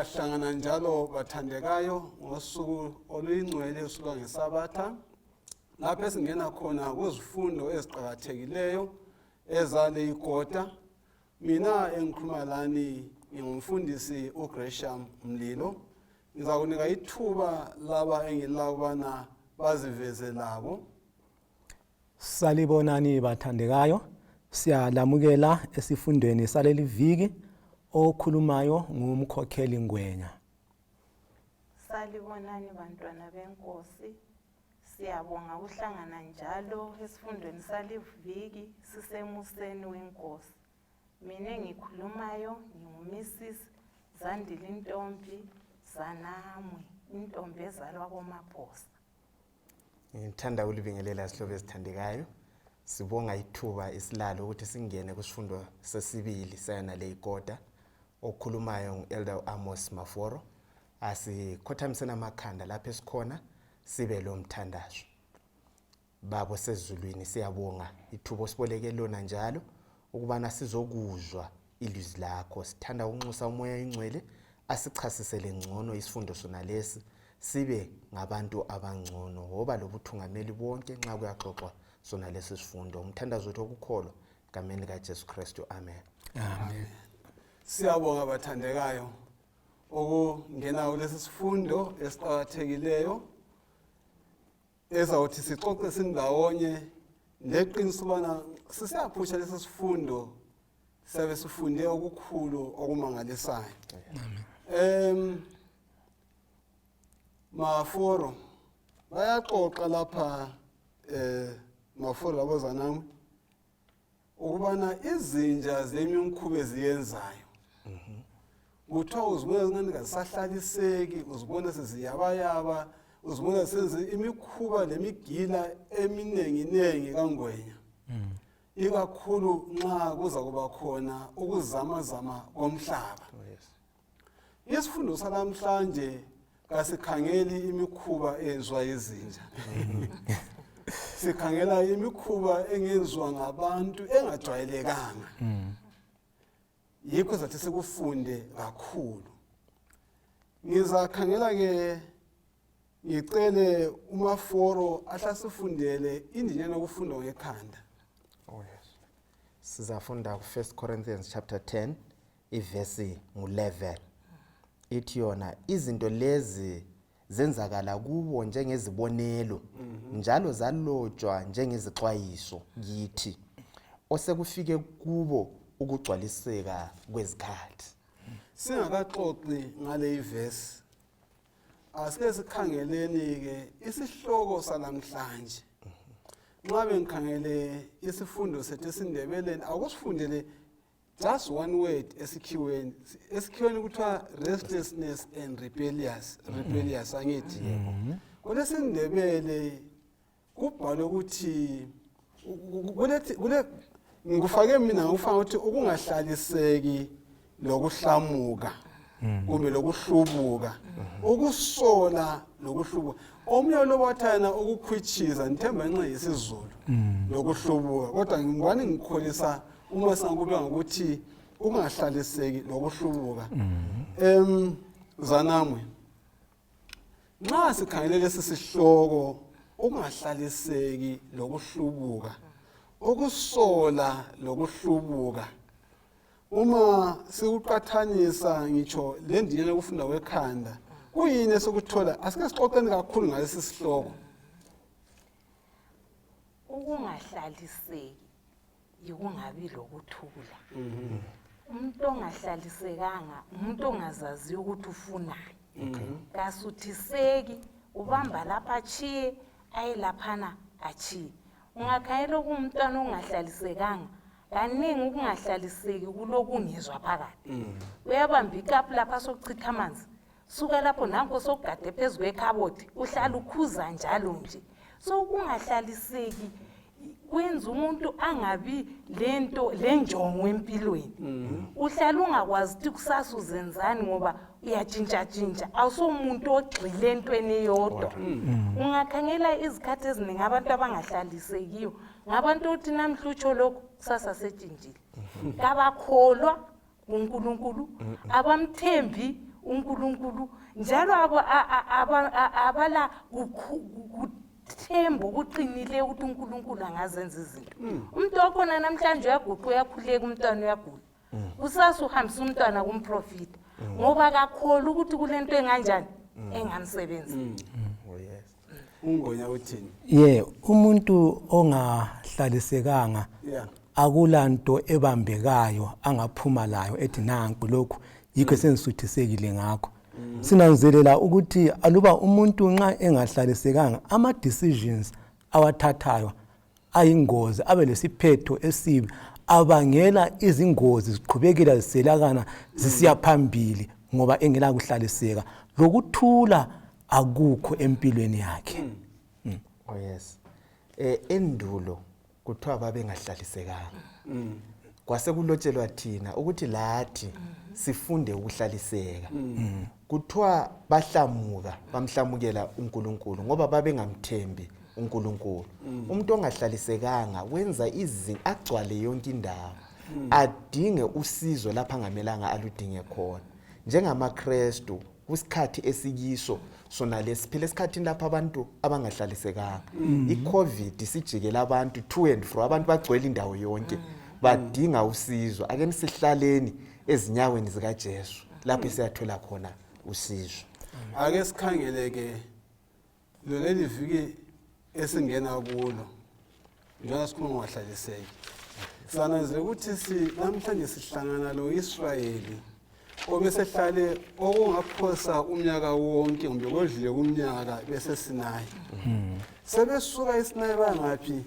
Siyahlangana njalo bathandekayo ngosuku oluyingcwele usuku ngeSabatha lapho esingena khona kuzifundo eziqakathekileyo ezale ikota. Mina engikhuluma lani ngingumfundisi uGresham Mlilo. Ngizakunika ithuba laba engilabo ukubana baziveze labo. Salibonani bathandekayo, siyalamukela esifundweni saleli viki. Okhulumayo ngumkhokheli Ngwenya. Salibonani bantwana benkosi, siyabonga ukuhlangana njalo esifundweni saliviki sisemuseni wenkosi. Mina engikhulumayo nginguMrs Zandile Ntombi Zanamwe, intombi ezalwa koMaphosa. Ngithanda ukulibingelela sihlobo ezithandekayo. Sibonga ithuba esilalo ukuthi singene kusifundo sesibili sayonale ikota. Okhulumayo ngu-Elder Amos Maforo. Asikhothamiseni amakhanda lapho esikhona sibe lo mthandazo. Baba osezulwini siyabonga ithuba osiboleke lona njalo ukubana sizokuzwa ilizwi lakho. Sithanda ukunxusa uMoya oyiNgcwele asichasisele ngcono isifundo sona lesi sibe ngabantu abangcono. Woba lobuthungameli bonke nxa kuyaxoxwa sona lesi sifundo. Umthandazo wethu wokukholwa egameni likaJesu Kristu. Amen. Amen. Siyabonga bathandekayo ukungena kulesi sifundo esiqakathekileyo ezawuthi sixoxe sindawonye leqiniso ubana sisiyaphutsha lesi sifundo siyabe sifunde okukhulu okumangalisayo. Em Maforo bayaxoxa lapha Maforo labozanami ukubana izinja zilemikhuba eziyenzayo. Kuthiwa uzibona zingani kazisahlaliseki, uzibona seziyabayaba, uzibona senze imikhuba lemigila eminingi-ningi kaNgwenya. Ikakhulu nxa kuza kuba khona ukuzamazama komhlaba. Isifundo salamhlanje kasikhangeli imikhuba eyenziwa yizinja. Sikhangela imikhuba engenziwa ngabantu engajwayelekanga. Yikho zathi sikufunde kakhulu. Ngizakhangela ke ngicele uMaforo ahlasifundele indinyana yokufunda ngekhanda. Oh yes. Sizafunda ku 1 Corinthians chapter 10 ivesi ngu-11. Ithi yona izinto lezi zenzakala kubo njengezibonelo njalo zalotshwa njengezixwayiso kithi osekufike kubo ukugcwaliseka kwezikhathi. Singakaxoxi ngale ivesi, asike sikhangeleni-ke isihloko salamhlanje. Nxa bengikhangele isifundo sethu esiNdebeleni, akusifundele just one word esikhiweni. Esikhiweni kuthiwa restlessness and rebellious, rebellious angithi. KulesiNdebele kubhalwe ukuthi kule ngikufake mina ngikufaka ukuthi ukungahlaliseki lokuhlamuka kumbe lokuhlubuka, ukusola lokuhlubuka. Omunye lo wathana ukukhwitshiza, ngithemba nxa yisiZulu lokuhlubuka, kodwa ngibani ngikholisa uma singakubeka ngokuthi ukungahlaliseki lokuhlubuka. Zanamwe, nxa sikhangele lesi sihloko ukungahlaliseki lokuhlubuka, ukusola lokuhlubuka, uma sikuqathanisa ngitsho le ndinyana yokufunda kwekhanda, kuyini esikuthola? Asike sixoxeni kakhulu ngalesi sihloko. Ukungahlaliseki yikungabi lokuthula. Umuntu ongahlalisekanga umuntu ongazaziyo ukuthi ufunani. Kasuthiseki, ubamba lapha atshiye, aye laphana atshiye. Ungakhangela okuwumntwana ongahlalisekanga, kaningi ukungahlaliseki kulokungezwa phakathi. Uyabamba ikapu lapha sokuchitha amanzi, suka lapho nanko sokugade phezu kwekhabothi, uhlala ukhuza njalo nje. So ukungahlaliseki kwenza umuntu angabi lento lenjongo empilweni. Uhlala ungakwazi ukuthi kusasa uzenzani ngoba uyatshintshatshintsha, awusomuntu ogxile entweni eyodwa. Ungakhangela izikhathi eziningi abantu abangahlalisekiyo ngabantu othi namhla utsho lokhu, kusasa setshintshile. Kabakholwa kuNkulunkulu, abamthembi uNkulunkulu njalo abala kuthemba okuqinileyo ukuthi uNkulunkulu angazenza izinto. Umuntu wakhona namhlanje uyaguqa uyakhuleka, umntwana uyagula. Kusasa uhambisa umntwana kumprofita ngoba kakholi ukuthi kulento enganjani engamsebenzi. Oh yes. Ungonya uthini? Ye, umuntu ongahlalisekanga akulanto ebambekayo angaphuma layo ethi nanku lokhu yikho sengisuthisekile ngakho. Sinanzelela ukuthi aluba umuntu nxa engahlalisekanga ama-decisions awathathayo ayingozi, abe lesiphetho esibi, abangela izingozi ziqhubekela ziselakana zisiya phambili ngoba engela kuhlaliseka lokuthula akukho empilweni yakhe. Oh yes. Endulo kuthiwa babengahlalisekanga. Kwase kulotshelwa thina ukuthi lathi sifunde ukuhlaliseka. Kuthiwa bahlamuka, bamhlamukela uNkulunkulu ngoba babengamthembi uNkulunkulu. Umuntu ongahlalisekanga wenza izinto agcwale yonke indawo. Adinge usizo lapha angamelanga aludinge khona. NjengamaKrestu kusikhathi esikiso sona lesiphila esikhathini lapho abantu abangahlalisekanga. I-COVID sijikela abantu to and fro, abantu bagcwele indawo yonke, badinga usizo. Ake nisihlaleni ezinyaweni zikaJesu lapho siyathola khona usizo. Ake sikhangele ke leli viki esingena kulo njengoba sikhuluma ngokungahlaliseki. Sananzele ukuthi namhlanje sihlangana lo Israyeli obesehlale okungaphosa umnyaka wonke kumbe kwedlule kumnyaka beseSinayi. Sebesuka eSinayi bangaphi?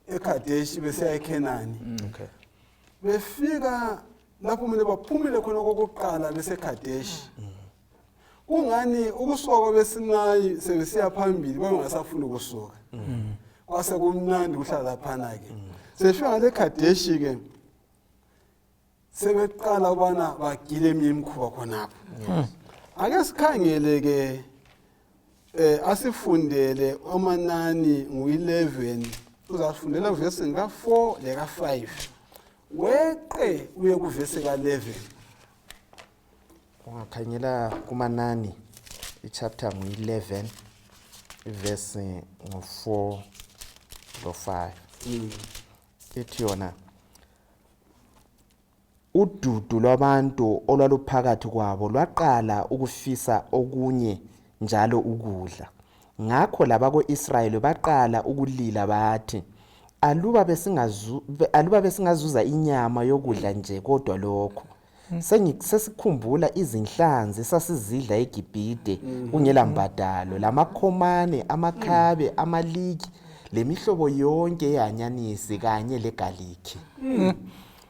eKadeshi besiya eKhenani. Befika lapho kumele baphumele khona kokuqala beseKadeshi. Kungani ukusuka kwabeSinayi sebesiya phambili bengasafuni ukusuka? Kwase kumnandi ukuhlala laphana ke. Sebefika ngale Kadeshi ke sebeqala ukubana bagile eminye imikhuba khonapho. Ake sikhangele ke asifundele amanani ngu-11, uzafundela kuvesi ka-4 leka-5 weqe uye kuvesi ka-11. Ungakhangela kumanani ichapter ngu-11 ivesi ngu-4 lo-5. Ithi yona ududu lwabantu olwaluphakathi kwabo lwaqala ukufisa okunye njalo ukudla. Ngakho labako-Israyeli baqala ukulila bathi, aluba besingazuza inyama yokudla nje kodwa lokho. Sesikhumbula izinhlanzi sasizidla eGibhide kungela mbadalo, lamakhomane, amakhabe, amaliki, lemihlobo yonke yehanyanisi kanye legalikhi.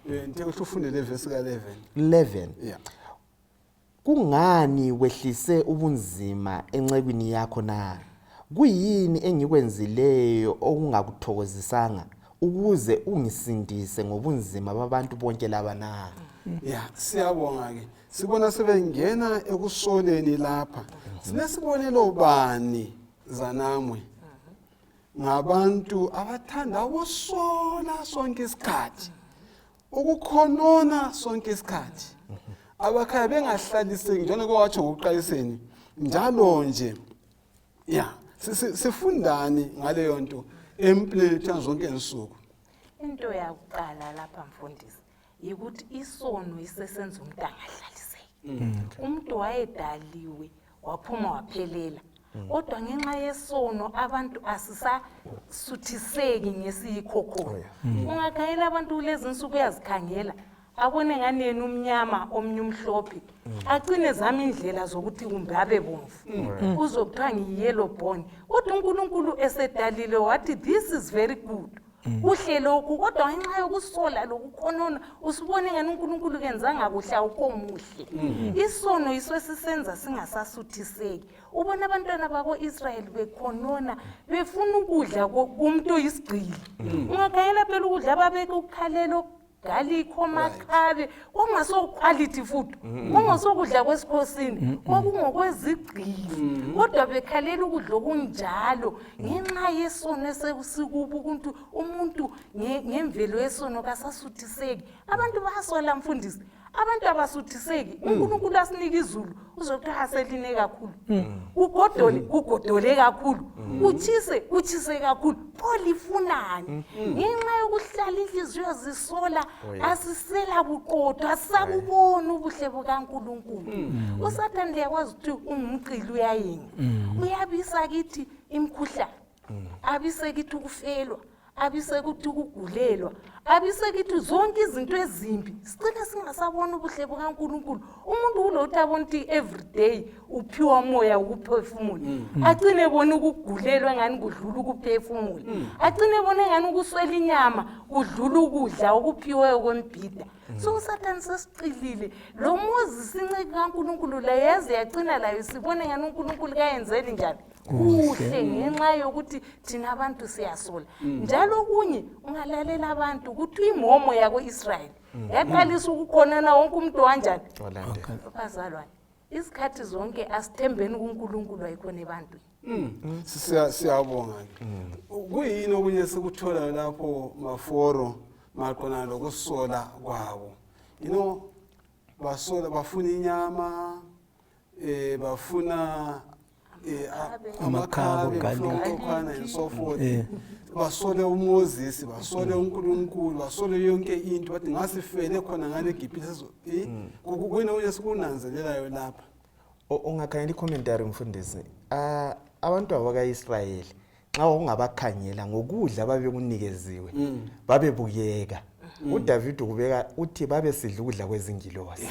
Ngithe ukuthi ufunde le verse ka-11. 11. Kungani wehlise ubunzima encekwini yakho na? Kuyini engikwenzileyo okungakuthokozisanga ukuze ungisindise ngobunzima babantu bonke laba na? Ya, siyabonga ke. Sibona sebengena ekusoleni lapha. Sinesibonelo bani zanamwe? Ngabantu abathanda ukusola sonke isikhathi, ukukhonona sonke isikhathi, abakhaya bengahlaliseki njengoba watsho ngokuqaliseni njalo nje. Ya, sifundani ngaleyo nto empilweni yethu zonke insuku? Into yakuqala lapha mfundisi yikuthi isono isesenza umuntu angahlaliseki. Umuntu wayedaliwe waphuma waphelela, kodwa ngenxa yesono abantu asisasuthiseki ngesiyikho khona. Ungakhangela abantu kulezi insuku uyazikhangela abone ngani yena umnyama omnye umhlophe, acine zama indlela zokuthi kumbe abe bomvu, uzokuthiwa ngiyi-yellow bone. Kodwa uNkulunkulu esedalile wathi this is very good, kuhle lokhu. Kodwa ngenxa yokusola lokukhonona usubone ngani uNkulunkulu kenzanga kuhle, awukho muhle. Isono yiso esisenza singasasuthiseki. Ubona abantwana bako-Israyeli bekhonona befuna ukudla kumuntu oyisigqili. Ungakhangela phela ukudla ababekukhalela galikho, makhabe, kwakungasoquality food, kungasokudla kwesikhosini, kwakungokwezigqili, kodwa bekhalela ukudla okunjalo ngenxa yesono esesikubo. Ukuthi umuntu ngemvelo yesono kasasuthiseki. Abantu bayasola mfundisi. Abantu abasuthiseki. UNkulunkulu asinika izulu, uzokuthiwa aseline kakhulu. Ugodole, kugodole kakhulu. Utshise, utshise kakhulu. Pho lifunani? Ngenxa yokuhlala inhliziyo zisola, asisela buqotho, asisakuboni ubuhle bukaNkulunkulu. USathane liyakwazi ukuthi ungumqili, uyayenga. Uyabisa kithi imikhuhlane, abise kithi ukufelwa, abise kuthi ukugulelwa, abise kithi zonke izinto ezimbi. Sicine singasabona ubuhle bukaNkulunkulu. Umuntu kulokuthi abona ukuthi everyday uphiwa umoya ukuphefumula, acine ebona ukugulelwa engani kudlula ukuphefumula, acine ebona engani ukuswela inyama kudlula ukudla okuphiweyo kwembhida. So uSathane sesiqilile. Lo Moses inceku kaNkulunkulu layo yaze yacina layo sibone ngani uNkulunkulu kayenzeli njani kuhle, ngenxa yokuthi thina abantu siyasola. Njalo okunye, ungalalela abantu ukuthi imomo yako-Israyeli yaqalisa ukukhonana wonke umuntu wanjani. Walandela. Bazalwane, izikhathi zonke asithembeni kuNkulunkulu, ayikhona ebantwini. Siyabonga ke. Kuyini okunye sikutholayo lapho, Maforo, maqondana lokusola kwabo? Basola, bafuna inyama, bafuna amakhabe, amakhabe, garlic. bafuna ukokhwana and so forth. Basole uMoses, basole uNkulunkulu, basole yonke into, bathi ngasifele khona ngale eGibhithe. Kuyini okunye sikunanzelelayo lapha? Ungakhangela i-commentary, mfundisi, abantu abakaIsrayeli nxa ungabakhangela ngokudla babekunikeziwe, babebukeka. uDavid ukubeka uthi babesidla ukudla kwezingilosi,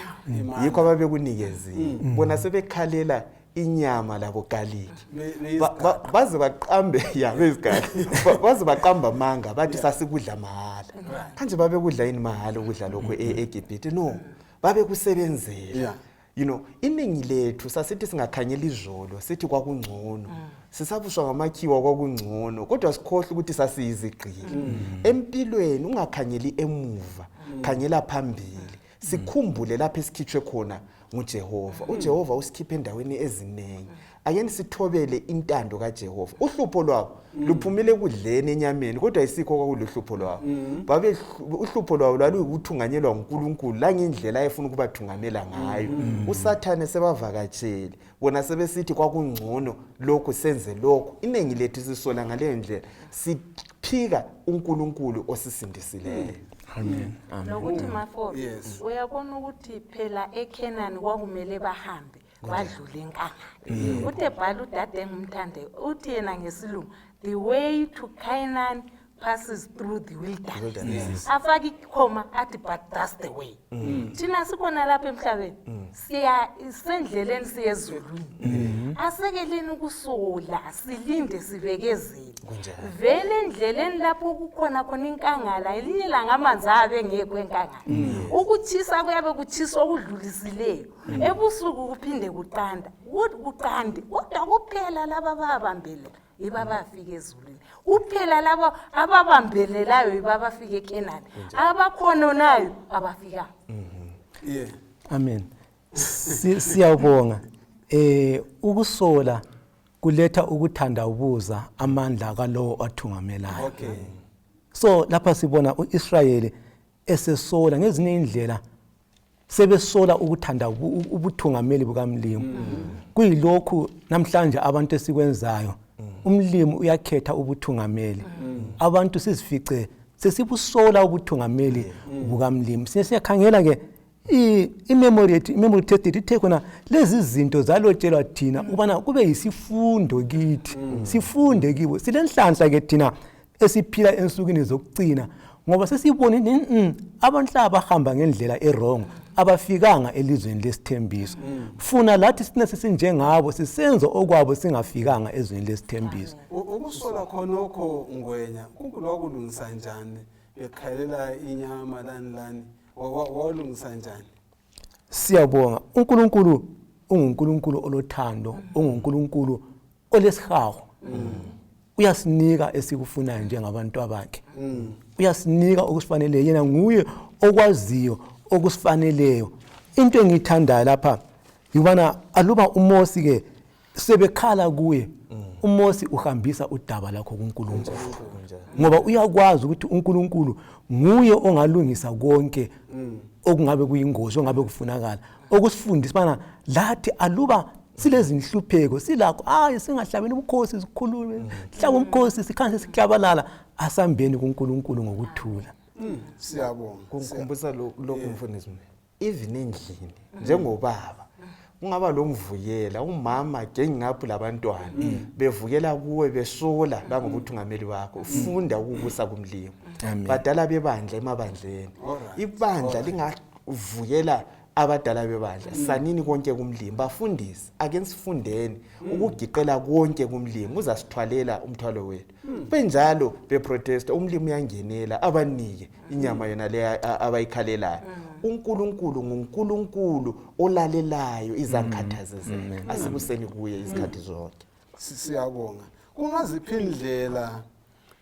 yikho ababekunikeziwe. Bona sebekhalela inyama labo garlic. Baze baqambe ya bezigaga, baze baqamba amanga, bathi sasikudla mahala. Kanje babekudla yini mahala ukudla lokho eGibhithe? No, babekusebenzela. Iningi lethu sasithi singakhanyela izolo sithi kwakungcono, sisabuswa ngamakhiwa kwakungcono, kodwa sikhohle ukuthi sasiyizigqili empilweni. Ungakhanyeli emuva, khanyela phambili, sikhumbule lapho esikhitshwe khona nguJehova. UJehova usikhiphe endaweni eziningi. Ake sithobele intando kaJehova. Uhlupho lwabo luphumile ekudleni, enyameni, kodwa isikho kwakuluhlupho lwabo. Babe uhlupho lwabo lwaluyikuthunganyelwa nguNkulunkulu langendlela ayefuna ukubathungamela ngayo. USathane sebavakatshele, bona sebesithi kwakungcono lokhu, senze lokhu. Iningi lethu sisola ngaleyo ndlela, siphika uNkulunkulu osisindisileyo. Amen, amen. Nokuthi, Maforo, Yes. uyabona ukuthi phela eKhenani kwakumele bahambe badlule enkangala. Uthe bhala udade engumthande, uthi yena ngesilungu, "The way to Canaan passes through the wilderness." Afake ikhoma, athi, "But that's the way." Thina sikhona lapha emhlabeni, siya sendleleni siye ezulwini. Asekeleni ukusola, silinde, sibekezele. Vele endleleni lapho kukhona khona inkangala, elinye ilanga amanzi ayabe engekho enkangala, ukutshisa kuyabe kutshisa okudlulisileyo, ebusuku kuphinde kuqanda, kuqande, kodwa kuphela laba ababambelela yibo abafika ezulwini. Kuphela labo ababambelelayo yibo abafika eKhenani. Abakhononayo abafikanga. Amen. Siyabonga. Ukusola kuletha ukuthandabuza amandla kalowo othungamelayo. So lapha sibona uIsrayeli esesola ngezinye indlela, sebesola ukuthanda ubuthungameli bukaMlimu. Kuyilokhu namhlanje abantu esikwenzayo. Umlimi uyakhetha ubuthungameli, abantu sizifice sesibusola ubuthungameli bukaMlimu. Siyakhangela ke i-memory yethu, i-memory test yethu ithe khona lezi zinto zalotshelwa thina ukubana kube yisifundo kithi, sifunde kibo. Silenhlanhla ke thina esiphila ensukwini zokucina, ngoba sesibone abantu laba bahamba ngendlela e-wrong, abafikanga elizweni lesithembiso. Funa lathi sina sesinjengabo, sisenza okwabo, singafikanga ezweni lesithembiso. Ukusola khonokho, Ngwenya, uNkulunkulu wakulungisa njani bekhalela inyama lani lani? Wawulungisa njani? Siyabonga. UNkulunkulu unguNkulunkulu olothando, unguNkulunkulu olesihawu. Uyasinika esikufunayo njengabantu abakhe, uyasinika okusifaneleyo. Yena nguye okwaziyo okusifaneleyo. Into engiyithandayo lapha yikubana aluba uMosi ke Sebekhala kuye, uMose uhambisa udaba lakho kuNkulunkulu, ngoba uyakwazi ukuthi uNkulunkulu nguye ongalungisa konke okungabe kuyingozi, ongabe kufunakala. Okusifundisa bana lathi aluba silezinhlupheko silakho, hayi, singahlabeni ubukhosi, sikhulume sihlaba umkhosi, sikhanse siklabalala, asambeni kuNkulunkulu ngokuthula. Siyabonga. Kungikhumbuza lokhu, mfundisi, even endlini njengobaba kungaba lomvukela, umama gang up labantwana bevukela kuwe, besola langobuthungameli bakho. Funda ukubusa kumlimo. Amen. Badala bebandla emabandleni, ibandla lingavukela abadala bebandla, sanini konke kumlimi. Bafundisi, ake sifundeni ukugiqela konke kumlimi, uzasithwalela umthwalo wethu. Benjalo beprotesta, umlimi uyangenela, abanike inyama yona le abayikhalelayo. UNkulunkulu nguNkulunkulu olalelayo izankhathazo zethu, asibuseni kuye izikhathi zonke. Siyabonga. Kungaziphi indlela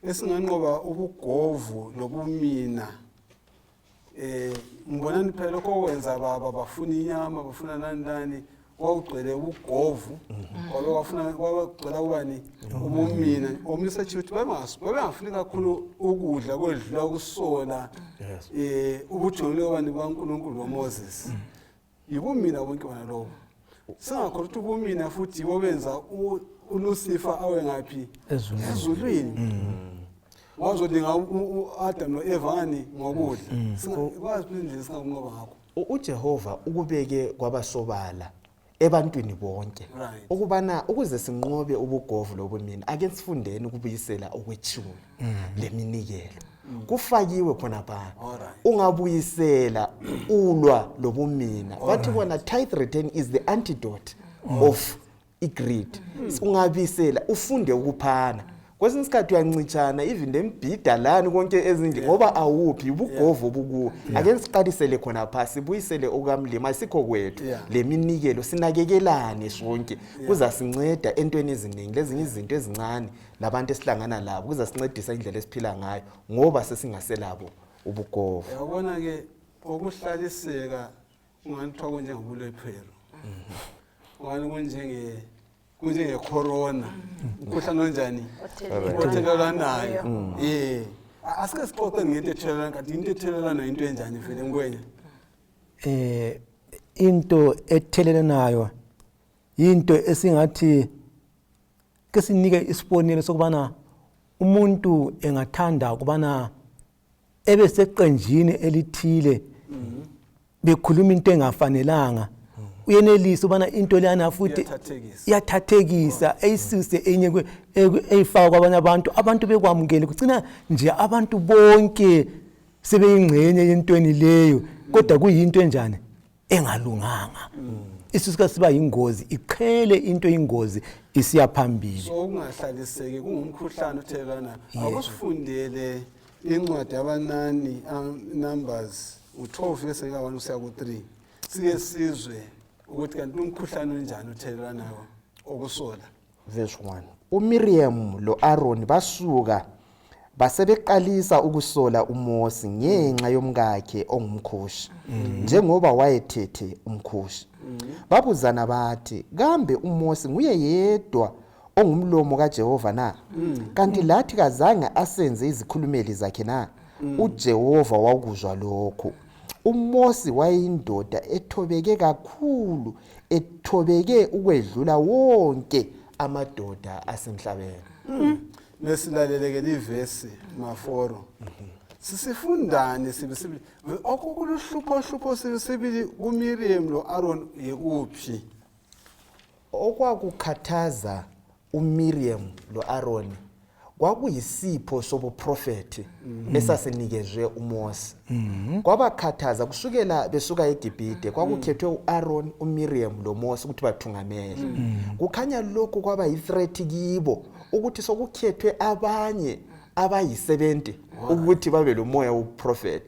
esinganqoba ubugovu lobumina? Ngibonani phela lokho okwenza baba bafuna inyama, bafuna nani nani, kwakugcwele ubugovu, kwabe kwafuna kwakugcwele kubani ubumina. Omunye usethi ukuthi babengafuni kakhulu ukudla kwedlula ukusola ubuthongo bani baNkulunkulu waMoses. Yibumina bonke bona lobo. Singakhohlwa ukuthi ubumina futhi yibo benza uLucifer awe ngaphi? Ezulwini. Ezulwini. Wazolinga u-Adam no-Eva ngani? Ngokudla. Kwazi indlela esingakunqoba ngakho. UJehova ukubeke kwabasobala ebantwini bonke ukubana ukuze sinqobe ubugovu lobumina, ake sifundeni ukubuyisela okwetshumi leminikelo. Kufakiwe khonapha. Ungabuyisela, ulwa lobumina. Bathi bona tithe return is the antidote of i-greed. Ungabisela, ufunde ukuphana. Kwesinye isikhathi uyancitshana even lembhida lani konke ezindlini ngoba awuphi, ubugovu obukuwo. Ake siqalisele khona pha, sibuyisele okamlimi, asikho kwethu. Leminikelo, sinakekelane sonke, kuzasinceda entweni eziningi. Lezinye izinto ezincane labantu esihlangana labo, kuzasincedisa indlela esiphila ngayo ngoba sesingaselabo ubugovu. Yabona-ke, ukuhlaliseka ungani kuthiwa kunjengobulephero, ungani kunjenge-corona, umkhuhlane onjani? Othelelanayo. Asike sixoxe ngento ethelelana. Kanti into ethelelanayo into enjani vele, ngwenya? Into ethelelanayo into esingathi ke sinike isibonelo sokubana umuntu engathanda ukubana ebe seqenjini elithile bekhuluma into engafanelanga, uyenelisa ubana into leyana futhi Iyathathekisa. Iyathathekisa, eyisuse enye eyifaka kwabanye abantu, abantu bekwamukele, kugcina nje abantu bonke sebeyingxenye yentweni leyo, kodwa kuyinto enjani? Engalunganga. Isuka siba yingozi, iqhele into ingozi isiya phambili. So ukungahlaliseki kungumkhuhlane othelelanayo. Akusifundele incwadi yabanani, Numbers u-12 verse ka-1 kusiya ku-3, sike sizwe ukuthi kanti umkhuhlane unjani othelelanayo okusola. Verse 1: uMiriam lo-Aaron basuka basebeqalisa ukusola uMosi ngenxa yomkakhe ongumkhushi, njengoba wayethethe umkhushi. Babuzana bathi, "Kambe uMosi nguye yedwa ongumlomo kaJehova na? Kanti lathi kazange asenze izikhulumeli zakhe na?" UJehova wakuzwa lokhu. UMosi wayeyindoda ethobeke kakhulu, ethobeke ukwedlula wonke amadoda asemhlabeni. Mesilaleleke livesi maforo, sisifundani sibi sibili okukuluhlupho hlupho sibi sibili kuMiriam lo-Aaron yikuphi? Okwakukhathaza uMiriam lo-Aaron kwakuyisipho sobuprofethi esasinikezwe uMose. Kwabakhathaza kusukela besuka eGibhide, kwakukhethwe u-Aaron, uMiriam loMose ukuthi bathungamele. Kukhanya lokhu kwaba yi-threat kibo ukuthi sokukhethwe abanye abayi-70 ukuthi babe lomoya wobuprofethi,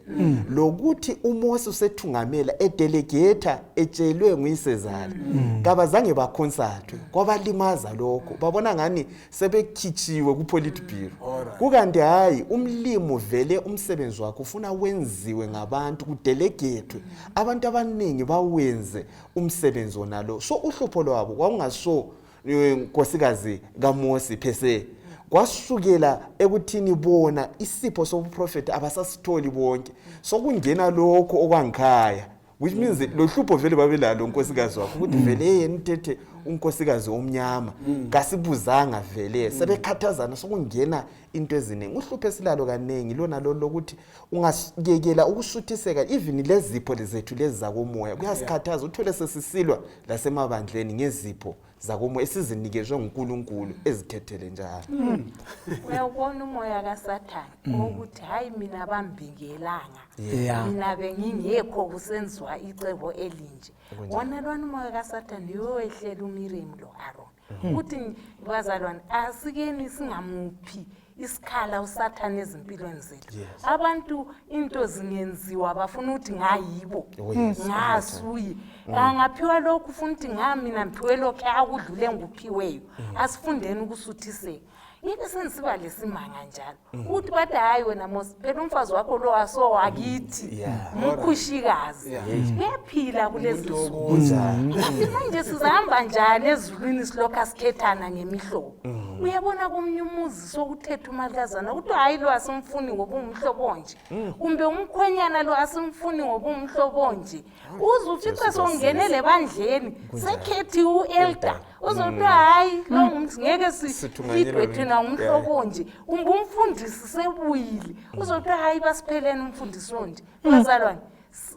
lokuthi uMose usethungamela, edelegata, etshelwe nguyisezala. Kabazange baconsultwe, kwabalimaza lokho. Babona ngani sebekhitshiwe kupolitburo, kukanti hayi, umlimi vele umsebenzi wakhe ufuna wenziwe ngabantu, kudelegatwe abantu abaningi bawenze umsebenzi wonalo. So uhlupho lwabo kwakungaso Nkosikazi kaMosi phese kwasukela ekuthini bona isipho sobuprofeti abasasitholi bonke, sokungena lokho okwangikhaya, which means lo hlupho vele babelalo unkosikazi wakho ukuthi vele yena uthethe unkosikazi omnyama, kasibuzanga vele, sebekhathazana, sokungena into eziningi. Uhlupho esilalo kaningi lona lolu lokuthi ungayekela ukusuthiseka, even lezipho zethu lezi zakomoya kuyasikhathaza, uthole sesisilwa lasemabandleni ngezipho zakomoya esizinikezwe nguNkulunkulu ezikhethele njalo. Uyawubona umoya kaSathane ukuthi hayi, mina bambingelanga, mina bengingekho kusenziwa icebo elinje. Wona lwana umoya kaSathane yowehlela uMiriam lo Aaron, ukuthi bazalwane, asikeni singamuphi isikhala uSathane ezimpilweni zethu. Abantu into zingenziwa bafuna ukuthi ngayibo, Oh, yes. ngasuye angaphiwa lokhu, ufuna ukuthi ngamina ngiphiwe lokhu akudlule nguphiweyo. Asifundeni ukusuthiseka. Ngibe sengisiba lesimanga njalo ukuthi bathi, hayi wena Mos, phela umfazi wakho lo asowakithi, umkhushikazi, uyaphila kulezi nsuku. Kunjani? Manje sizahamba njani ezulwini silokhu asikhethana ngemihlobo? Uyabona komunye umuzi sokuthetha umalukazana ukuthi hayi, lo asimfuni ngoba ungumhlobo nje, kumbe umkhwenyana lo asimfuni ngoba ungumhlobo nje. Uze ufice songene lebandleni sekhethiwe u-elder, uzothiwa hayi, lo ngeke Sithunganyelwe silidwe thina ngumhlobo nje, kumbe umfundisi sebuyile, uzothiwa hayi, basipheleni umfundisi onje. Bazalwane,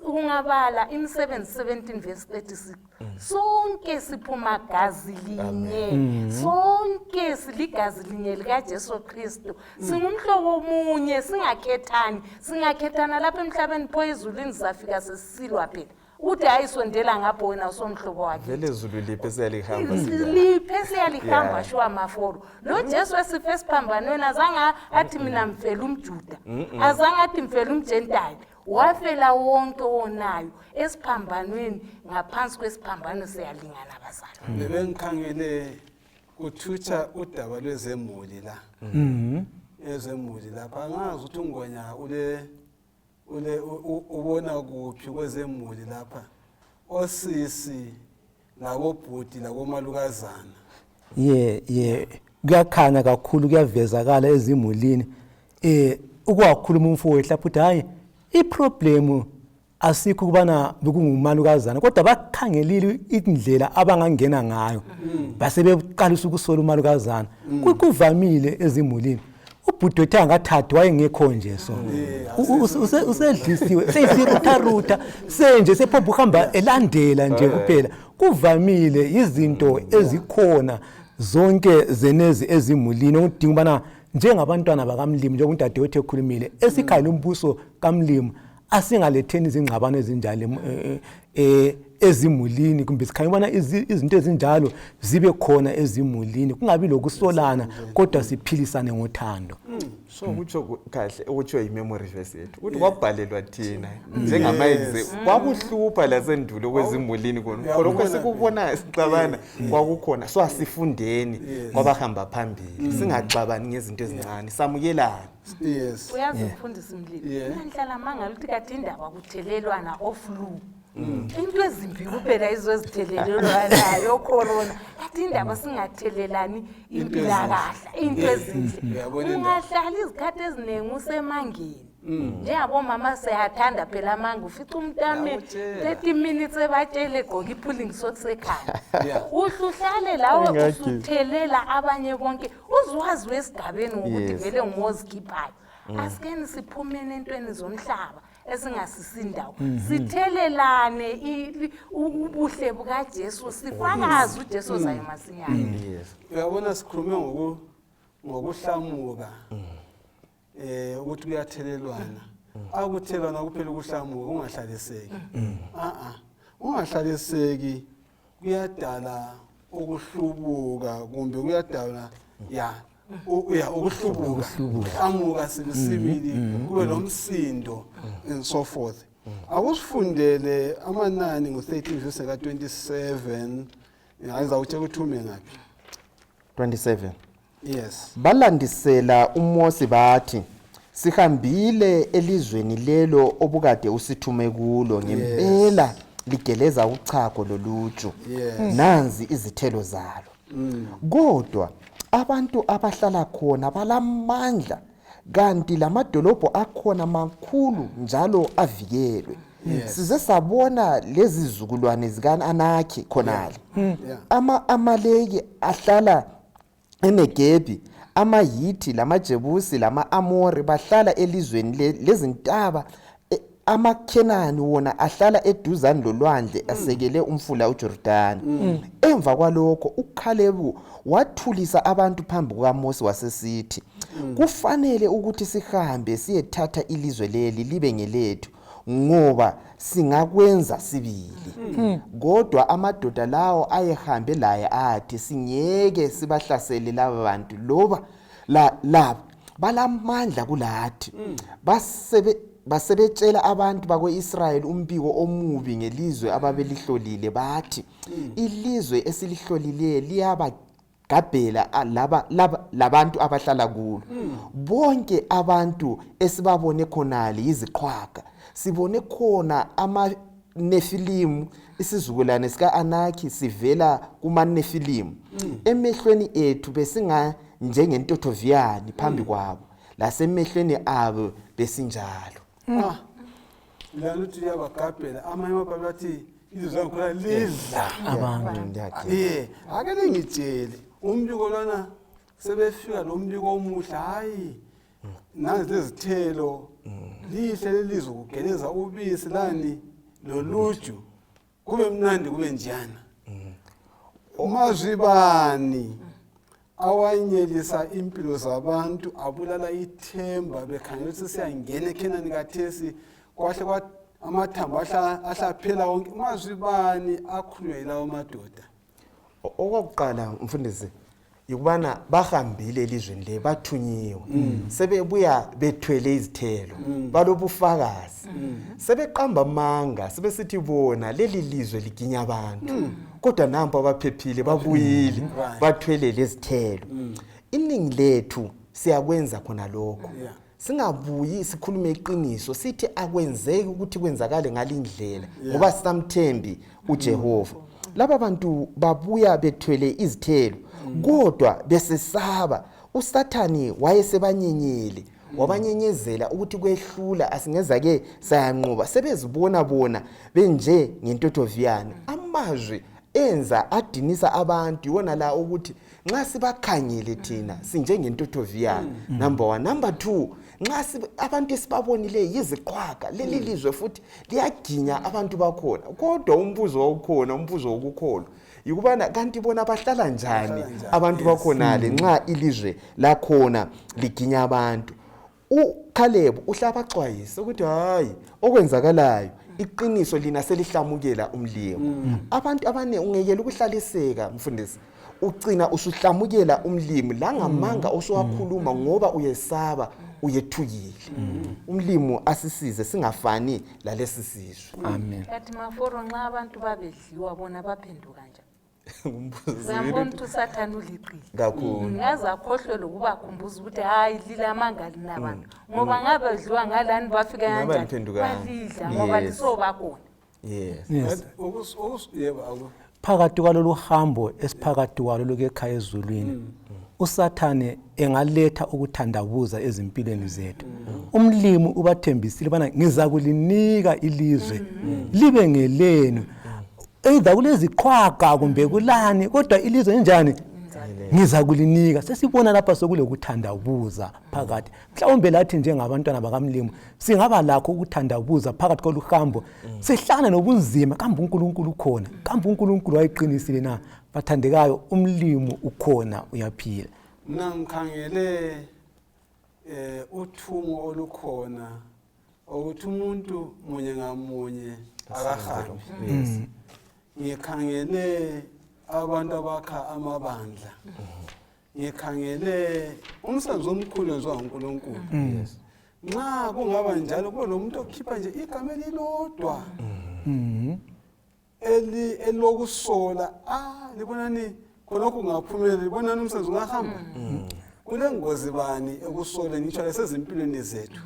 ungabala Imisebenzi 17 verse 36, sonke siphuma gazi linye, sonke siligazi linye likaJesu Kristu, singumhlobo omunye, singakhethani. Singakhethana lapha emhlabeni, pho ezulwini sizafika sesisilwa phela ukuthi hayi, sondela ngapho wena usomhlobo wakhe. Vele zulu liphi esiyalihamba sinjalo? Liphi esiyalihamba? Shuwa maforo lo Jesu esife esiphambanweni azange athi mina mfela umJuda, azange athi mfela umgentile, wafela wonke wonayo esiphambanweni. Ngaphansi kwesiphambano siyalingana, bazalwane. Bebengikhangele kuthutsha udaba lwezemuli la, ezemuli lapha, angazi ukuthi uNgonya ule ubona kuphi kwezemuli lapha, osisi labobhuti labomalukazana. Ye, kuyakhanya kakhulu, kuyavezakala ezimulini. Ukwakhuluma umfowethu lapho uthi hayi, iproblem asikho ukubana bekungumalukazana, kodwa bakhangelile indlela abangangena ngayo, base beqalisa ukusola umalukazana. Kuvamile ezimulini, ubhuti wethu angathathi wayengekho nje, so usedlisiwe, seyisirutharutha senje, sephomba uhamba elandela nje kuphela. Kuvamile, izinto ezikhona zonke zenezi ezimulini, okudinga ubana njengabantwana bakamlimi, njengoba udadewethu ekhulumile, esikhayela umbuso kamlimi, asingaletheni izingxabano ezinjalo ezimulini, kumbe sikhanye ubana izinto ezinjalo zibe khona ezimulini, kungabi lokusolana, kodwa siphilisane ngothando. So kutsho kahle okutshiwo yi-memory verse yethu ukuthi kwabhalelwa thina njengama-exe. Kwakuhlupha lasendulo kwezimulini khona khonokho esikubonayo sixabana kwakukhona, so asifundeni kwabahamba phambili, singaxabani ngezinto ezincane, samukelane. Uyazi mfundisi Mlilo, nanhlala mangala ukuthi kade indaba kuthelelwana oflu, into ezimbi kuphela yizo ezithelelelwanayo, corona, kade indaba singathelelani impilakahle, into ezinhle. Uyabona indaba. Ungahlali izikhathi eziningi usemangeni, njengabomama siyathanda phela amanga, ufica umuntu ame Ngiyakutshela. 30 minutes ebatshele egqoke i-pulling socks ekhaya. Uhle uhlale lawe, usuthelela abanye bonke, uziwazi wesigabeni ngokuthi vele nguwozikhiphayo. Asikeni siphumeni entweni zomhlaba esingasisindawo, sithelelane ubuhle bukaJesu, sifakaze uJesu ozayo masinyane. Uyabona, sikhulume ngokuhlamuka, ukuthi kuyathelelwana. Akuthelelwana kuphela ukuhlamuka, ungahlaliseki, a ungahlaliseki kuyadala ukuhlubuka, kumbe kuyadala ya ukuhlubuka, hlamuka sibili, kube lomsindo and so forth. Akusifundele amanani ngo-13 verse ka-27, ngizawutshela ukuthi ume ngaphi. 27. Yes. Balandisela uMosi bathi, sihambile elizweni lelo obukade usithume kulo, ngempela ligeleza uchago loluju, nanzi izithelo zalo. Kodwa abantu abahlala khona balamandla, kanti lamadolobho akhona makhulu njalo avikelwe. Size sabona lezi zizukulwane zika-Anaki khonale. Ama-Amaleki ahlala eNegebi, amaHithi lamaJebusi lama-Amori bahlala elizweni lezintaba, amaKhenani wona ahlala eduzane lolwandle asekele umfula uJordani. Emva kwalokho uKhalebu wathulisa abantu phambi kukaMosi wasesithi, kufanele ukuthi sihambe siyethatha ilizwe leli libe ngelethu, ngoba singakwenza sibili. Kodwa amadoda lawo ayehambe laye athi, singeke sibahlasele laba bantu, loba laba balamandla kulathi. Basebetshela abantu bakwe-Israyeli umbiko omubi ngelizwe ababelihlolile, bathi, ilizwe esilihlolileyo liyabagabhela laba labantu abahlala kulo. Bonke abantu esibabone khonale yiziqhwaga. Sibone khona amaNefilimu, isizukulwane sika-Anaki sivela kumaNefilimu. Emehlweni ethu besinga njengentothoviyane phambi kwabo, lasemehlweni abo besinjalo. Lana uthi uyabagabhela, amanye amabhayibheli athi ilizwe langikhona lidla abantu. Ake ningitshele umbiko lwana, sebefika lo mbiko omuhle, hayi nanzi lezithelo, lihle lelizwe, kugeleza ubisi lani loluju, kube mnandi kube njana. Mazwi bani awanyelisa impilo zabantu, abulala ithemba, bekhangela ukuthi siyangena eKhenani kathesi, kwahle kwa amathambo ahlaphela wonke. Mazwi bani akhulunywa yilawo madoda? Okokuqala mfundisi, yikubana bahambile elizweni le, bathunyiwe, sebebuya bethwele izithelo, balobufakazi, sebeqamba amanga, sebesithi bona leli lizwe liginya abantu, kodwa nampo abaphephile babuyile, bathwele lezithelo. Iningi lethu siyakwenza khona lokho. Singabuyi sikhulume iqiniso, sithi akwenzeki ukuthi kwenzakale ngalindlela, ngoba sisamthembi uJehova. Laba bantu babuya bethwele izithelo, kodwa besesaba. uSathani wayesebanyenyele, wabanyenyezela ukuthi kwehlula, asingeza ke sayanqoba. Sebezibona bona benje ngentothoviyane. Amazwi enza adinisa abantu iwona la, ukuthi nxa sibakhangele thina sinjengentothoviyane, number 1. Number 2, nxa abantu esibabonile yiziqhwaga, leli lizwe futhi liyaginya abantu bakhona. Kodwa umbuzo wawukhona, umbuzo wokukholwa, yikubana kanti bona bahlala njani abantu bakhonale nxa ilizwe lakhona liginya abantu? uCaleb uhlabaxwayisa ukuthi hayi, okwenzakalayo iqiniso lina selihlamukela umlimi. Abantu abaningi ungekela ukuhlaliseka mfundisi, ucina usuhlamukela umlimi langamanga osuwakhuluma, ngoba uyesaba, uyethukile. Umlimi asisize singafani lalesi sizwe. Amen. Kathi maforo, nxa abantu babedliwa bona baphenduka njani? Ngumbuzo. Uyambona ukuthi uSathane uliqili kakhulu. Ngaze akhohlwe lokubakhumbuza ukuthi hayi, lilamanga linabantu, ngoba ngabe dliwa ngalani bafika Ngabe kanjani? liphendukanga. Balidla ngoba lisobakhona. Yes. Yebo, aku. Phakathi kwalolu hambo esiphakathi kwalo lokuya ekhaya ezulwini, uSathane engaletha ukuthandabuza ezimpilweni zethu. Umlimi ubathembisile bana ngizakulinika ilizwe libe ngelenu, either kuleziqhwaga kumbe kulani, kodwa ilizwe njani ngizakulinika. Sesibona lapha sokulokuthandabuza phakathi. Mhlawumbe lathi njengabantwana bakamlimi singaba lakho ukuthandabuza phakathi koluhambo, sihlangane nobunzima. Kambe uNkulunkulu ukhona? Kambe uNkulunkulu wayeqinisile na? Bathandekayo, umlimi ukhona, uyaphila. Mina ngikhangele uthumo olukhona ukuthi umuntu munye ngamunye akahambi. Ngikhangele abantu abakha amabandla, ngikhangele umsebenzi omkhulu wenziwa nguNkulunkulu. Nxa kungaba njalo, kube nomuntu okhipha nje igama elilodwa elokusola, libonani khonokho kungaphumelela, libonani umsebenzi ungahamba. Kule ngozi bani ekusoleni, ngitsho lasezimpilweni zethu?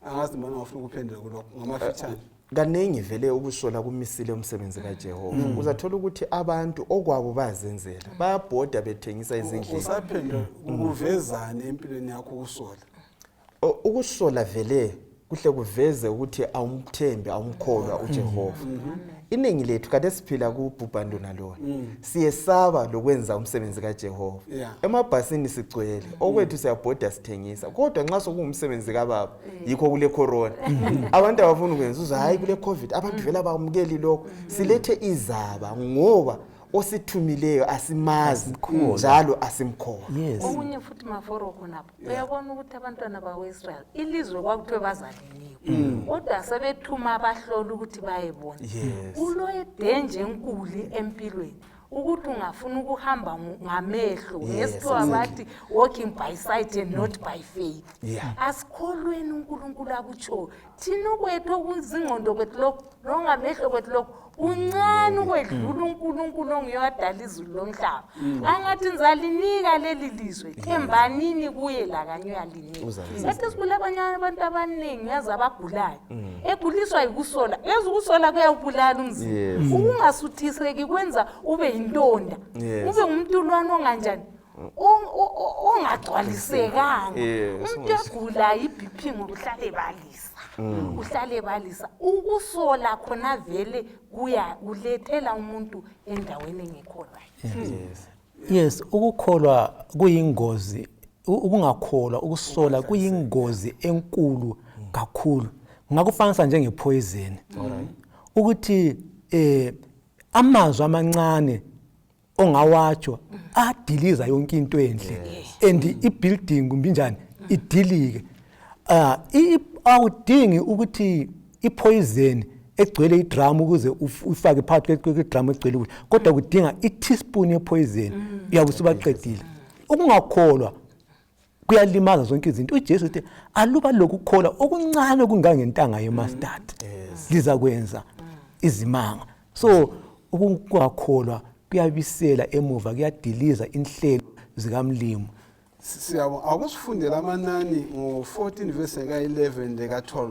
Angazi mbona ngafuna ukuphendula kulokho ngamafitshane. Kaningi vele ukusola kumisile umsebenzi kaJehova. Uzathola ukuthi abantu okwabo bayazenzela, bayabhoda bethengisa ezindlini. Usaphendula kuvezani empilweni yakho ukusola? Ukusola vele kuhle kuveze ukuthi awumthembi, awumkholwa uJehova. Iningi lethu kade siphila kubhubhanduna lona, siyesaba lokwenza umsebenzi kaJehova. Emabhasini sigcwele, okwethu siyabhoda sithengisa, kodwa nxa sokungumsebenzi kababa, yikho kule corona abantu abafuni ukwenza, uzwa hayi kule covid abantu vele abamukeli lokho. Silethe izaba ngoba osithumileyo asimazi njalo asimkholwa. Okunye futhi Maforo khonapho, uyabona ukuthi abantwana bakwa-Israyeli ilizwe kwakuthiwe bazalinikwa, kodwa sebethuma abahloli ukuthi bayebona. Kulodenje enkulu empilweni ukuthi ungafuna ukuhamba ngamehlo, ngesikhiwa bathi walking by sight and not by faith. Asikholweni uNkulunkulu akutshoyo. Thina okwethu okuzingqondo kwethu lokhu nongamehlo kwethu lokhu kuncane ukwedlula uNkulunkulu onguye wadala izulu lomhlaba. Angathi ngizalinika leli lizwe, thembanini kuye lakanye uyalinika. Sathi kulabanye abantu abaningi yazi abagulayo, eguliswa yikusola. Yazi ukusola kuyawubulala umzimba. Ukungasuthiseki kwenza ube yintonda, ube ngumntulwana onganjani, ongagcwalisekanga. Umuntu egula i-BP ngoba uhlale ebalisa, uhlale ebalisa. Ukusola khona vele kuya kulethela umuntu endaweni engekho right. Yes, ukukholwa kuyingozi, ukungakholwa, ukusola kuyingozi enkulu kakhulu. Ngakufanisa njengepoison. Ukuthi amazwi amancane ongawatsho adiliza yonke into enhle, and ibuilding kumbe njani idilike. Awudingi ukuthi ipoison egcwele idrum ukuze ufake phakathi kwedrum egcwele ukudla, kodwa kudinga i-teaspoon yepoison, uyabe usubaqedile. Ukungakholwa kuyalimaza zonke izinto. uJesu uthi aluba lokukholwa okuncane okungangentanga yemustard, lizakwenza izimanga. So ukungakholwa kuyabisela emuva, kuyadiliza inhlelo zikamlimi. Siyabonga. Akusifundela amanani ngo-14 verse ka-11 leka-12.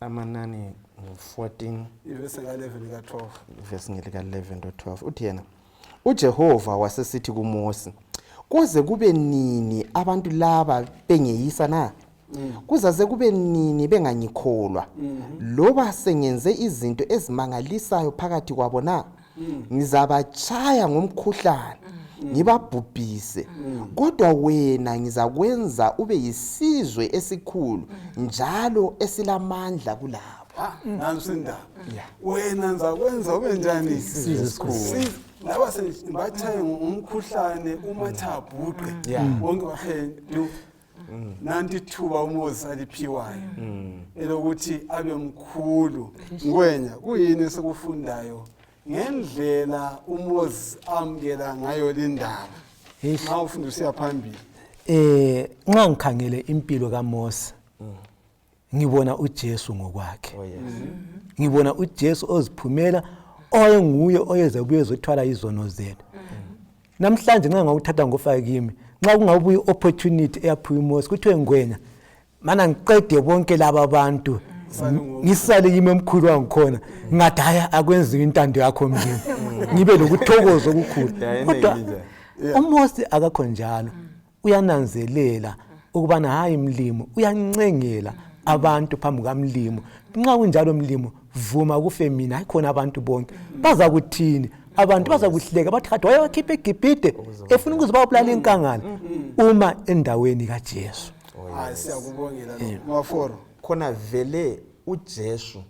Amanani ngo-14 ivese ka-11 leka-12. Ivesi ngelika-11 lo-12, uthi yena uJehova wasesithi kuMosi, kuze kube nini abantu laba bengeyisa na? Kuzaze kube nini bengangikholwa, loba sengenze izinto ezimangalisayo phakathi kwabo na? Ngizabatshaya ngomkhuhlane, ngibabhubhise, kodwa wena ngizakwenza ube yisizwe esikhulu njalo esilamandla kulabo. Nansi indaba. Wena ngizakwenza ube njani? Isizwe esikhulu. Laba sebatshaye ngomkhuhlane umathabhuqe, bonke baphendu. Nanti ithuba uMoses aliphiwayo elokuthi abe mkhulu. Ngwenya, kuyini esikufundayo ngendlela uMoses amukela ngayo lindaba? Nxa ufunda usiya phambili. Nxa ngikhangele impilo kaMose, ngibona uJesu ngokwakhe. Ngibona uJesu oziphumela, oyenguye oyeza kuye ezothwala izono zethu. Namhlanje nxa ngawuthatha ngofaka kimi, nxa kungabuya i-opportunity eyaphiwa uMose, kuthiwe Ngwenya, mana ngiqede bonke laba bantu, ngisale yimi omkhulu wangikhona, ngathi hayi, akwenziwe intando yakho mlimi, ngibe lokuthokoza okukhulu. Kodwa uMose akakho njalo, uyananzelela ukubana hayi mlimi, uyancengela abantu phambi kamlimi. Nxa kunjalo mlimi, vuma kufe mina, hayi khona abantu bonke bazakuthini? Abantu bazakuhleka bathi kade wayewakhipha eGibhide efuna ukuze bayobulala inkangala, uma endaweni kaJesu. Hayi, siyakubongela lokho Maforo. Khona vele uJesu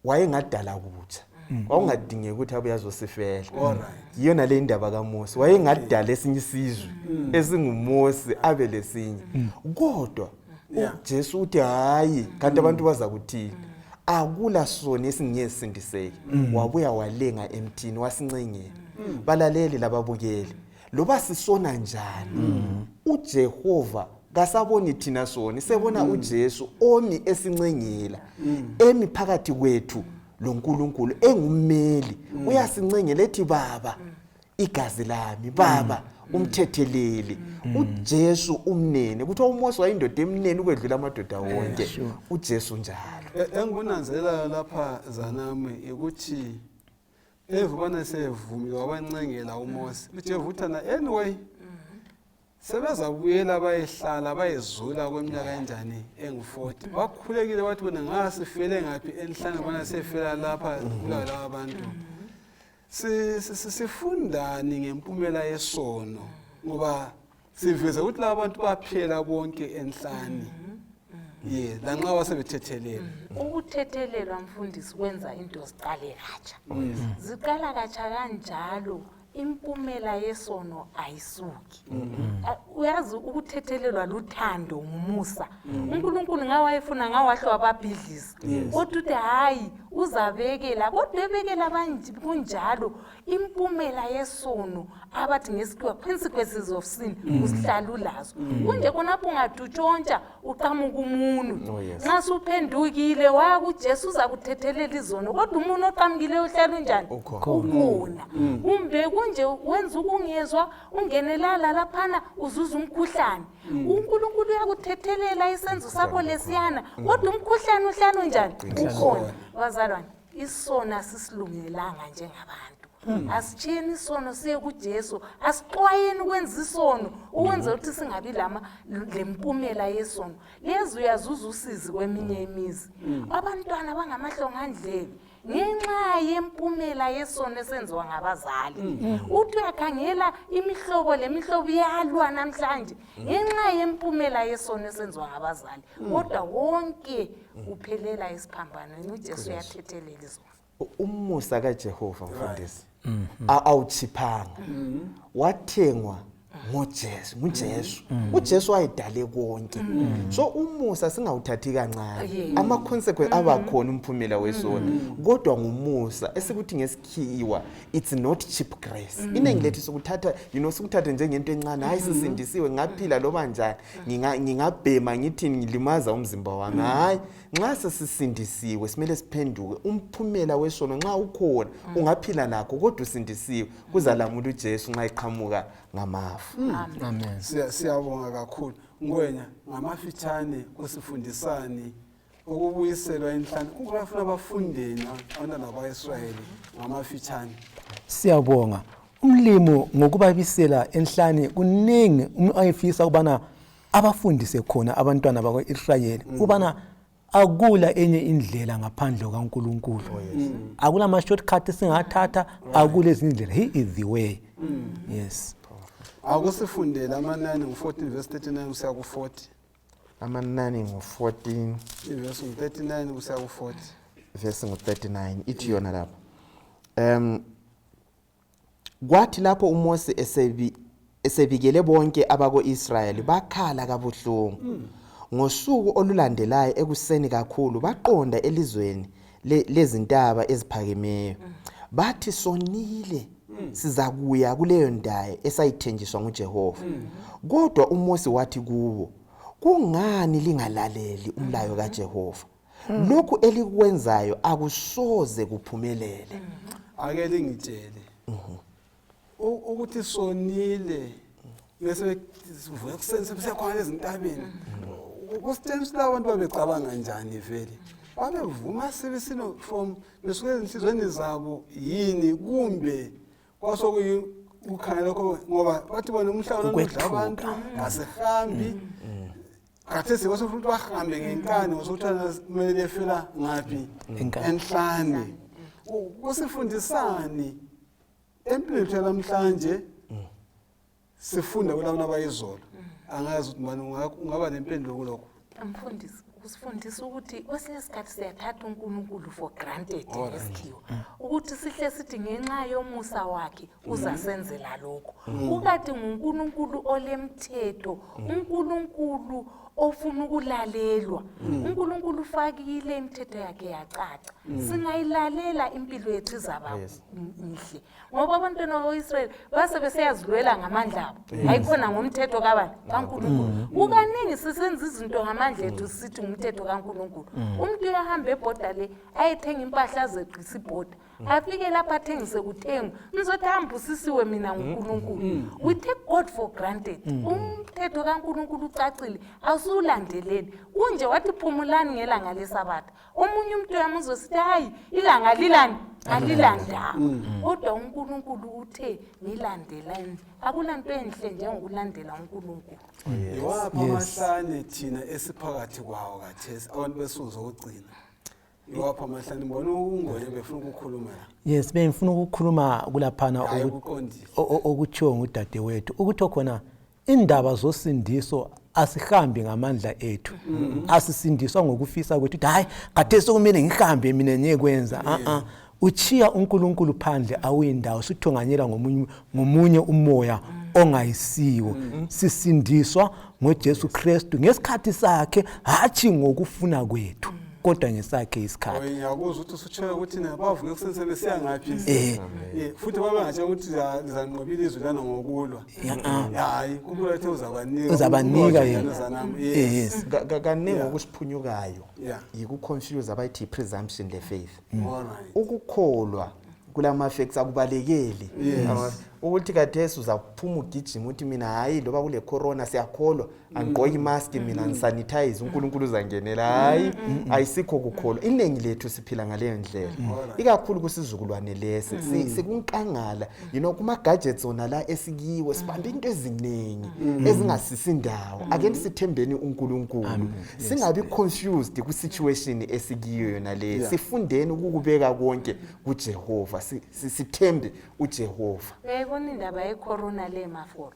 wayengadala kutsha, kwakungadingeki ukuthi abuye azosifela. Yiyona le indaba kaMose, wayengadala esinye isizwe esinguMose abe lesinye, kodwa uJesu uthi hayi, kanti abantu bazakuthini? Akula soni esingeke sisindiseke. Wabuya walenga emthini, wasincengela. Balaleli lababukeli, loba sisona njani, uJehova kasaboni thina soni, sebona uJesu omi esincengela, emi phakathi kwethu loNkulunkulu, engummeli, uyasincengela ethi baba. Igazi lami baba, umthetheleli uJesu umnene. Kuthiwa uMose wayindoda emnene ukwedlula amadoda wonke. UJesu njalo. Engikunanzelelayo lapha zanami ukuthi evubana sevumile wabancengela uMose, uJehova uthana anyway sebezabuyela bayehlala bayezula kweminyaka enjani engu-40. Bakhulekile bathi bona ngasifele ngaphi enhlane, bona sefela lapha kulawo laba bantu. Sifundani ngempumela yesono? Ngoba siveze ukuthi laba bantu baphela bonke enhlane, ye lanxa basebethethelele. Ukuthethelelwa, mfundisi, kwenza into ziqale katsha, ziqala katsha kanjalo. Impumela yesono ayisuki. Uyazi, ukuthethelelwa luthando, ngumusa. UNkulunkulu ngawayefuna ngawahle wababhidliza, kodwa uthi hayi, uzabekela, kodwa ebekela kunjalo impumela yesono, abathi ngesikhiwa consequences of sin, usihlala ulazo. Kunje khonapho ungathi utshontsha, uqamuka umunwe. Oh, yes. Nxa suphendukile waya kuJesu, uza kuthethelela izono, kodwa umuntu oqamukileyo uhlala unjani? Ukhona. Ukhona. Kumbe kunje wenza ukungezwa, ungenelala laphana, uzuza umkhuhlane. UNkulunkulu uyakuthethelela isenzo sakho lesiyana, kodwa umkhuhlane uhlala unjani? Ukhona. Bazalwane, isono asisilungelanga njengabantu. Asitshiyeni isono, siye kuJesu. Asixwayeni ukwenza isono ukwenzela ukuthi singabi lama lempumela yesono lezi. Uyazuza usizi kweminye imizi, abantwana bangamahlongandlebe ngenxa yempumela yesono esenziwa ngabazali. Uthi uyakhangela, imihlobo lemihlobo iyalwa namhlanje ngenxa yempumela yesono esenziwa ngabazali, kodwa wonke uphelela esiphambanweni. UJesu uyathethelela izono. Umusa kaJehova, mfundisi, awuchiphanga, wathengwa ngoJesu, nguJesu. UJesu wayedale konke, so umusa singawuthathi kancane. Ama consequence abakhona, umphumela wesono, kodwa ngumusa esikuthi ngesikhiwa it's not cheap grace. Iningi lethu sikuthatha sikuthathe njengento encane. Hayi, sisindisiwe, ngaphila loba njani, ngingabhema, ngithi ngilimaza umzimba wami. Hayi, nxa sesisindisiwe simele siphenduke. Umphumela wesono nxa ukhona, ungaphila nakho, kodwa usindisiwe, kuzalamula uJesu nxa eqhamuka ngamafu. Amen. Siyabonga kakhulu, Ngwenya. Ngamafitshane, kusifundisani ukubuyiselwa enhlane? Ungafuna bafundeni abantwana bakwa-Israyeli ngamafitshane? Siyabonga. Umlimi ngokubabisela enhlane, kuningi ayefisa ukubana abafundise khona abantwana bakwa-Israyeli, ukubana akula enye indlela ngaphandle kukaNkulunkulu, akula ma-shortcut esingathatha, akula ezinye indlela. He is the way, yes. Akusifundele amanani ngu-14 verse 39 kusiya ku-40. Amanani ngu-14. Ivesi ngu-39 kusiya ku-40. Verse ngu-39, ithi yona lapho, kwathi lapho uMose esebikele bonke abako-Israyeli, bakhala kabuhlungu. Ngosuku olulandelayo ekuseni kakhulu baqonda elizweni lezintaba eziphakemeyo. Bathi, "Sonile, sizakuya kuleyo ndawo esayithenjiswa nguJehova." Kodwa uMose wathi kubo, "Kungani lingalaleli umlayo kaJehova? Lokhu elikwenzayo akusoze kuphumelele." Ake lingitshele ukuthi sonile, bese sivuka ekuseni sebesekhona ezintabeni, kusitshengisa ukuthi abantu babecabanga njani vele. Babevuma sibisino from besuke ezinhliziyweni zabo yini, kumbe kwasokukhangela lokho? Ngoba bathi bona umhlaba lona udla abantu, kasihambi. Khathesi kwasofuna ukuthi bahambe ngenkani, ngosokuthi kumele befela ngaphi? Enkani. Enhlane. Kusifundisani empilweni yethu yanamhlanje? Sifunda kulabona abayizolo. Angazi ukuthi mani ungaba nempendulo kulokho. Mfundisi, kusifundisa ukuthi kwesinye isikhathi siyathatha uNkulunkulu for granted ngesikhiwa, ukuthi sihle sithi ngenxa yomusa wakhe uzasenzela lokho, kukati nguNkulunkulu olemthetho, uNkulunkulu ofuna ukulalelwa. UNkulunkulu ufakile imithetho yakhe yacaca. Singayilalela, impilo yethu izaba mihle, ngoba abantwana bako-Israyeli base beseyazilwela ngamandla abo, hayikhona ngomthetho kabani? KaNkulunkulu. Kukaningi sisenza izinto ngamandla ethu, sithi ngumthetho kaNkulunkulu. Umuntu uyahamba ebhoda le, ayethenga impahla, azeqisa ibhoda. Afike lapha athengise kuthengwe, ngizothi hambusisiwe mina nguNkulunkulu. We take God for granted. Umthetho kaNkulunkulu ucacile, awusulandeleli. Kunje wathi phumulani ngelanga leSabatha. Omunye umuntu uyamuzwa sithi hayi ilanga lilani alilandaba, kodwa uNkulunkulu uthe nilandelani. Akulanto enhle njengokulandela uNkulunkulu. Iwaphi amahlane thina esiphakathi kwawo kathesi, abantu besuku zokugcina? Iwaphi amahlane? Mbona uNgwenya befuna ukukhuluma la. Yes, bengifuna ukukhuluma kulaphana. Hayi, kuqondile. Okutshiwo ngudadewethu ukuthi khona indaba zosindiso asihambi ngamandla ethu, asisindiswa ngokufisa kwethu ukuthi hayi khathesi kumele ngihambe mina ngiyekwenza. A-a, uchiya uNkulunkulu phandle, awuyindawo, suthonganyela ngomunye umoya ongayisiwo. Sisindiswa ngoJesu Kristu ngesikhathi sakhe, hatshi ngokufuna kwethu, kodwa ngesakhe isikhathi. Ngiyakuzwa ukuthi usutshoyo ukuthi na bavuke ekuseni sebesiya ngaphi. Futhi babengatshela ukuthi lizanqoba ilizwe lana ngokulwa. Hayi, uNkulunkulu athe uzabanika. Uzabanika yena. Yena. Yes. Kaningi okusiphunyukayo yiku-confuse abayithi i-presumption le-faith. Ukukholwa kulama-facts akubalekeli. Ukuthi kathesi uzaphuma ugijima uthi mina hayi, loba kule corona siyakholwa, angigqoki imask mina, ngisanitize, uNkulunkulu uzangenela, hayi, ayisikho kukholwa. Iningi lethu siphila ngaleyo ndlela, ikakhulu kusizukulwane lesi. Sikunkangala kuma-gadgets wona la esikiwo, sibambe into eziningi ezingasisi indawo. Ake sithembeni uNkulunkulu, singabi confused ku-situation esikiyo yona le. Sifundeni ukukubeka konke kuJehova, sithembe uJehova. Uyayibona indaba yecorona le, maforo,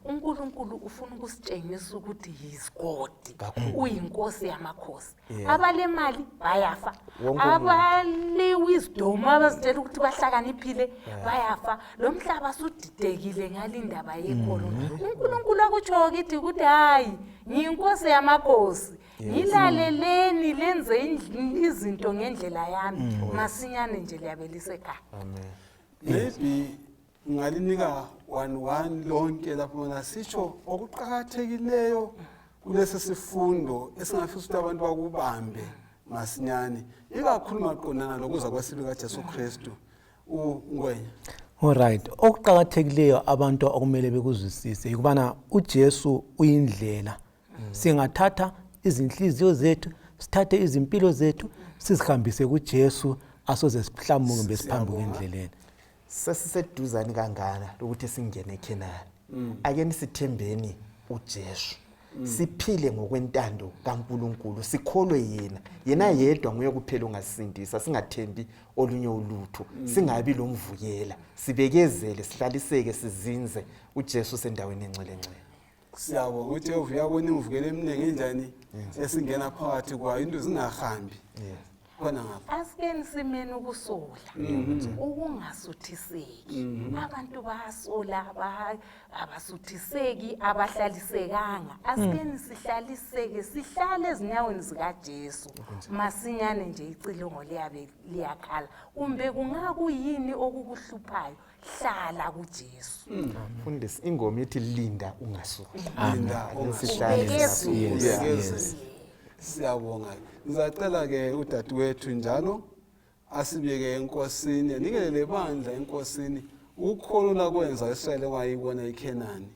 uNkulunkulu ufuna ukusitshengisa ukuthi he's God, uyinkosi yamakhosi. Abalemali bayafa. Wonke umuntu. Abale-wisdom, abazitshela ukuthi bahlakaniphile, bayafa. Lo mhlaba sudidekile ngale indaba yecorona. uNkulunkulu akutshoyo kithi ukuthi hayi, ngiyinkosi yamakhosi, ngilaleleni, lenze izinto ngendlela yami, masinyane nje liyabe lisekhaya. Amen. Maybe ngalinika one one lonke lapho mina sitsho okuqakathekileyo kulesi sifundo esingafisa ukuthi abantu bakubambe masinyane, ikakhulu maqondana lokuza kwesibili kaJesu Kristu. UNgwenya. Alright, okuqakathekileyo abantu okumele bekuzwisise yikubana uJesu uyindlela. Singathatha izinhliziyo zethu, sithathe izimpilo zethu, sizihambise kuJesu, asoze sihlamuke kumbe siphambuke endleleni. Sesiseduzane kangana lokuthi singene eKhenani. Ake nisithembeni uJesu, siphile ngokwentando kaNkuluNkulu, sikholwe yena, yena yedwa nguye kuphela ongasindisa. Singathembi olunye ulutho, singabi lomvukela, sibekezele, sihlaliseke, sizinze. UJesu usendaweni engcwele ngcwele. Siyabonga. UJehova uyabona imvukelo eminingi enjani esingena phakathi kwayo, into zingahambi khona ngapha. Asikeni simeni ukusola, ukungasuthiseki. Abantu bayasola, abasuthiseki, abahlalisekanga. Asikeni sihlaliseke, sihlale ezinyaweni zikaJesu, masinyane nje icilongo liyabe liyakhala. Kumbe kungakuyini okukuhluphayo, hlala kuJesu. Mfundisi, ingoma ithi linda ungasoli. Linda. Sihlale. Ubekezele. Ubekezele. Siyabonga. Ngizacela ke udadewethu njalo asibeke enkosini, anikele lebandla enkosini. Ukholo lakwenza Israyeli wayibona iKhenani,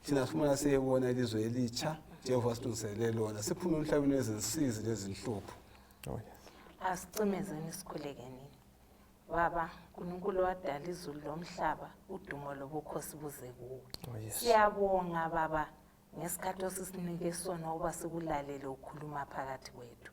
thina sifuna siyebona ilizwe elitsha Jehova silungiselele lona, siphume emhlabeni wezinsizi lezinhlupho. Oh, yes. Asicimezeni, sikhulekeni. Baba Nkulunkulu wadala izulu lomhlaba, udumo lobukhosi buze kuwe. Oh, yes. Siyabonga Baba ngesikhathi osisinike sona ukuba sikulalele ukhuluma phakathi kwethu.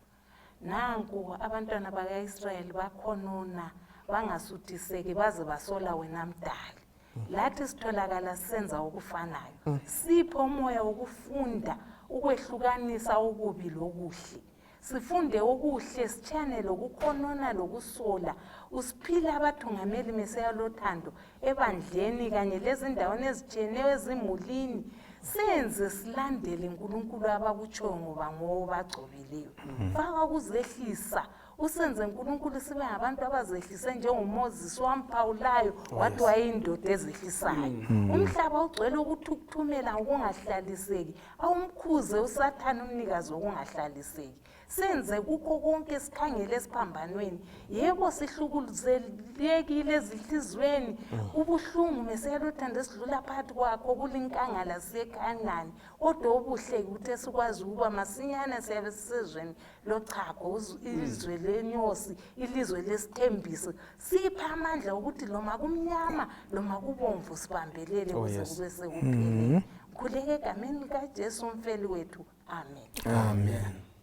Nanku abantwana baka-Israyeli bakhonona, bangasuthiseki, baze basola wena mdali. Lathi sitholakala senza okufanayo. Sipho umoya wokufunda ukwehlukanisa okubi lokuhle, sifunde okuhle, sitshane lokukhonona lokusola. Usiphile abathungameli meseya lothando ebandleni kanye lezindaweni ezitshiyeneyo, ezimulini. Senze silandele Nkulunkulu abakutshoyo, ngoba ngobagcobileyo. Faka ukuzehlisa. Usenze Nkulunkulu sibe ngabantu abazehlise njengoMozisi wamphawulayo wathi wayeyindoda ezehlisayo. Umhlaba ugcwele ukuthukuthumela ngokungahlaliseki. Awumkhuze uSathane umnikazi wokungahlaliseki. Senze kukho konke sikhangele esiphambanweni. Yebo sihlukuluzelekile ezinhliziyweni. Ubuhlungu Mesiya lothando esidlula phakathi kwakho kulinkangala siyeKhanani. Kodwa obuhle ukuthi esikwazi ukuba masinyane siyabe sisezweni lochago, izwe lenyosi, ilizwe lesithembiso. Siphe amandla ukuthi loma kumnyama loma kubomvu sibambelele kuze kube sekupheleni. Ngikhuleka egameni likaJesu umfeli wethu. Amen. Amen.